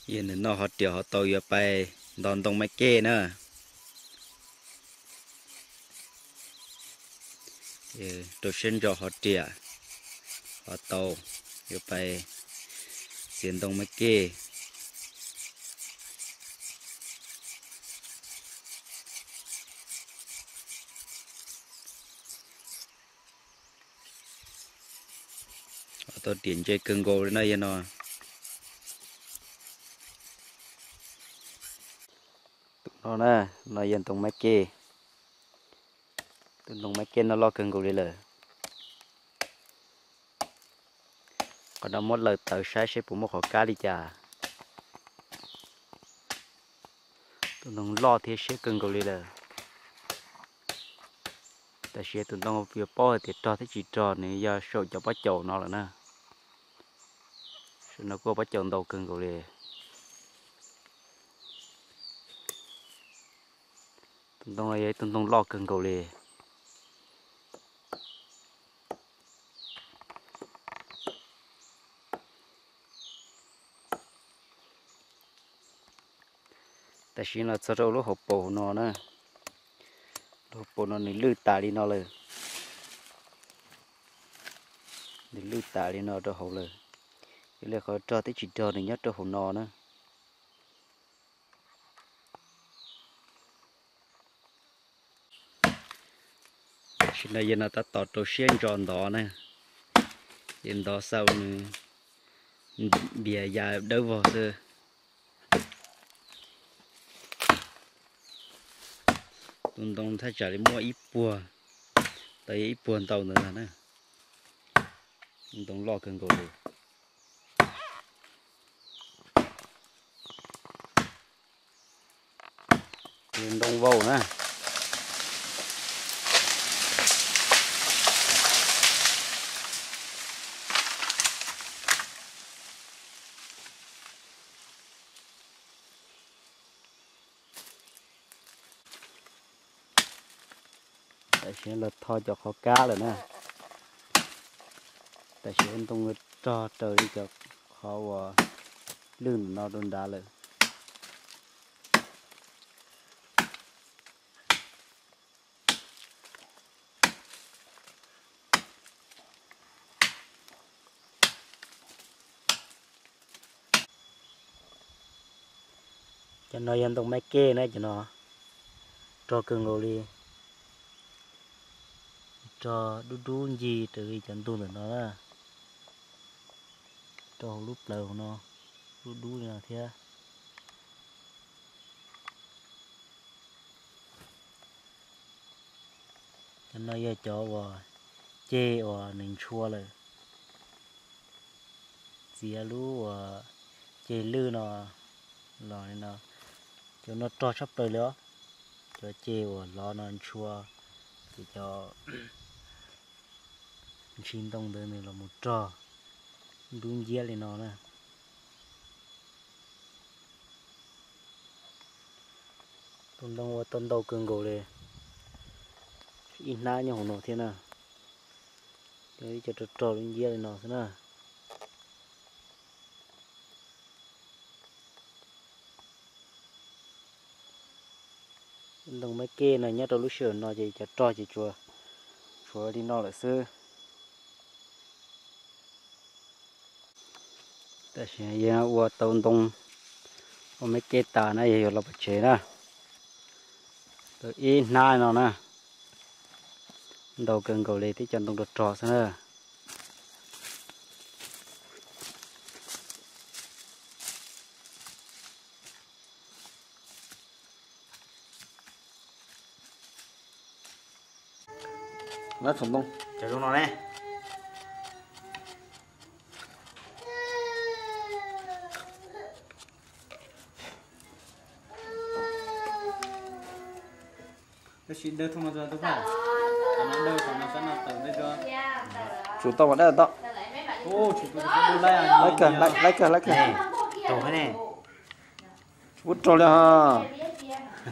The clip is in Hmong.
Yog nws noj hov riam hov tau yuav pais ntov ntoo maiv kej na. Rau siab ntso hov riam hov tau yuav pais txiav ntoo maiv kej. Hov tau riam ntse kawg nkaus li no yog no. Tus no na, no yog ntoo maiv kej. Tus ntoo maiv kej no loj kawg nkaus li lawm. Qhov no muab lawm tawv saib seb puas muaj qhov kab li cas. Tus ntoo loj thiab siab kawg nkaus li lawm. Tab sis tus ntoo yuav paub hais tias rog thiab tsis rog nws yog saum cov pob caus no lawm na. Saum no kuj pob caus ntau kawg nkaus li. Tus ntoo no yog ib tug ntoo loj kawg nkaus li. Tam sim no txog rau lub hauv paus no na, lub hauv paus no nws lwj tas li no lawm. Nws lwj tas li no rau hauv lawm. Yog li qhov rog thiab tsis rog nws nyob rau hauv no na. Tam sim no yog no tab tom rau siab ntso ntov na, ces ntov xaus nws npias ya dawb vog xwb. Tus ntoo thaj tsam li muaj ib puag, tau yog ib puag ntau ntawd ntag na. Ntoo loj kawg nkaus li. Ntoo vau na. Tam sim los tho cov qhov kab lawm na. Tam sim ntoo rog raws li cov qhov uas lwj no rau nrad lawm. Cov no yog ntoo maiv kej na, cov no rog kawg nkaus li. Rog dub dub ncig raws li cov ntug ntawm no na. Rau hauv lub plawv hauv no dub dub li no thiab. Cov no yog cov uas ceg uas nws ntshua lawm. Txiav lub uas ceg lwj no los li no, cov no rog tshaj plaws li os. Cov ceg uas lov no ntshua, ces cov ntshis ntoo ntawd nws los mus rog dub nciab li no na. Tus ntoo ua tau ntau kawg nkaus li, ib hnab nyob hauv no thiab na. Cov ib co rog rog dub nciab li no xwb na. Ntoo maiv kej no nyob rau lub sij hawm no ces cov rog ces tsuas tshuav li no lawm xwb. Tam sim yog ua tau ntoo ua maiv kej tas na, yog yuav los pov tsev na. Tau ib hnab no na, ntau kawg nkaus li, tib co ntoo rog rog xwb na. Cov zoo no ne. Tsum tau mas dab tau. Laib kawg, laib kawg, laib kawg. Tsum raug li ho.